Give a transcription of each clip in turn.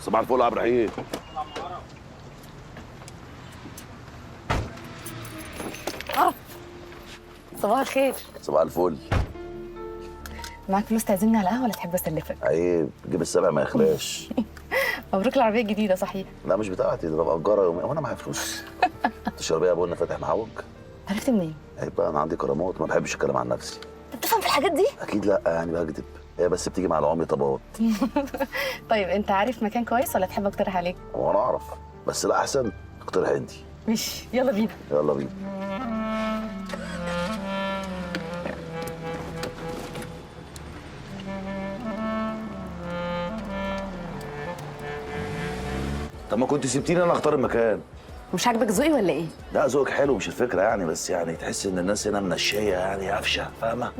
صباح الفل يا عبد الرحيم. صباح الخير. صباح الفل. معاك فلوس تعزمني على قهوة ولا تحب اسلفك؟ عيب، جيب السبع ما يخلاش. مبروك العربية الجديدة. صحيح؟ لا مش بتاعتي، ده انا بأجرها يومين وانا معايا فلوس. تشربيها بن فاتح معوج؟ عرفت منين؟ عيب بقى، انا عندي كرامات، ما بحبش الكلام عن نفسي. انت بتفهم في الحاجات دي؟ اكيد لا، يعني بكذب، هي بس بتيجي مع العمي طبات. طيب انت عارف مكان كويس ولا تحب اقترح عليك؟ هو انا اعرف، بس لا احسن اقترح انت. ماشي، يلا بينا. يلا بينا. طب ما كنت سبتيني انا اختار المكان. مش عاجبك ذوقي ولا ايه؟ لا ذوقك حلو، مش الفكرة يعني، بس يعني تحس ان الناس هنا منشيه يعني، قفشه، فاهمه؟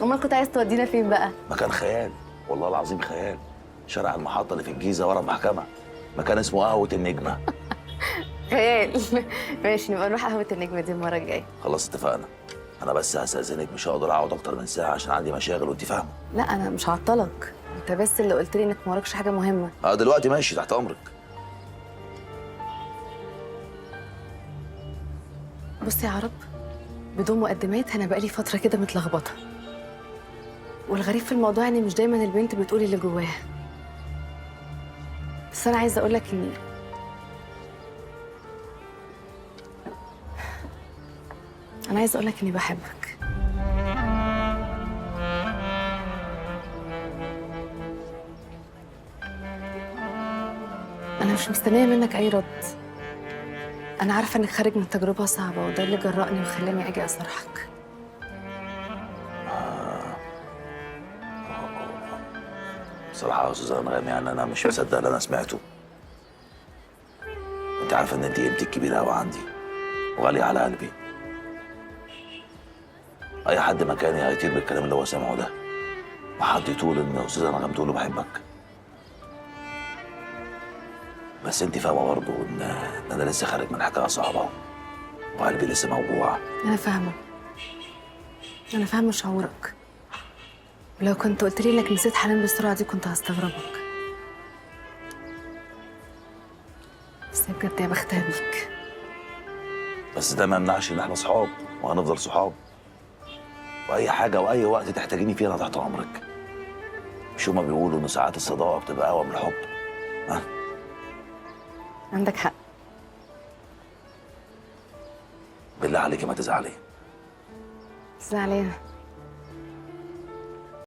امال كنت عايز تودينا فين بقى؟ مكان خيال، والله العظيم خيال. شارع المحطة اللي في الجيزة ورا المحكمة، مكان اسمه قهوة النجمة. خيال. ماشي، نبقى نروح قهوة النجمة دي المرة الجاية. خلاص اتفقنا. انا بس هستاذنك، مش هقدر اقعد اكتر من ساعة عشان عندي مشاغل وانت فاهمه. لا انا مش هعطلك، انت بس اللي قلت لي انك ما وراكش حاجة مهمة. دلوقتي ماشي، تحت امرك. بصي يا عرب، بدون مقدمات، انا بقالي فترة كده متلخبطه، والغريب في الموضوع ان مش دايما البنت بتقول اللي جواها. بس انا عايزه اقول لك ان انا عايزه اقول لك اني بحبك. انا مش مستنيه منك اي رد. أنا عارفة إنك خارج من تجربة صعبة، وده اللي جرأني وخلاني أجي أصارحك. بصراحة يا أستاذة أنغام، يعني أنا مش مصدق اللي أنا سمعته. أنت عارفة إن أنت قيمتك كبيرة أوي عندي وغالية على قلبي. أي حد مكاني هيطير بالكلام اللي هو سامعه ده، وحد يطول إن أستاذة أنغام تقول له بحبك. بس انت فاهمه برضه ان انا لسه خارج من حكاية صعبة وقلبي لسه موجوع. انا فاهمه، انا فاهمه شعورك. ولو كنت قلت لي انك نسيت حنان بالسرعة دي كنت هستغربك. بس بجد يا بختها بيك. بس ده ما يمنعش ان احنا صحاب وهنفضل صحاب، واي حاجة واي وقت تحتاجيني فيها انا تحت امرك. مش هما بيقولوا ان ساعات الصداقة بتبقى اقوى من الحب؟ ها؟ عندك حق. بالله عليكي ما تزعلي. زعلانة.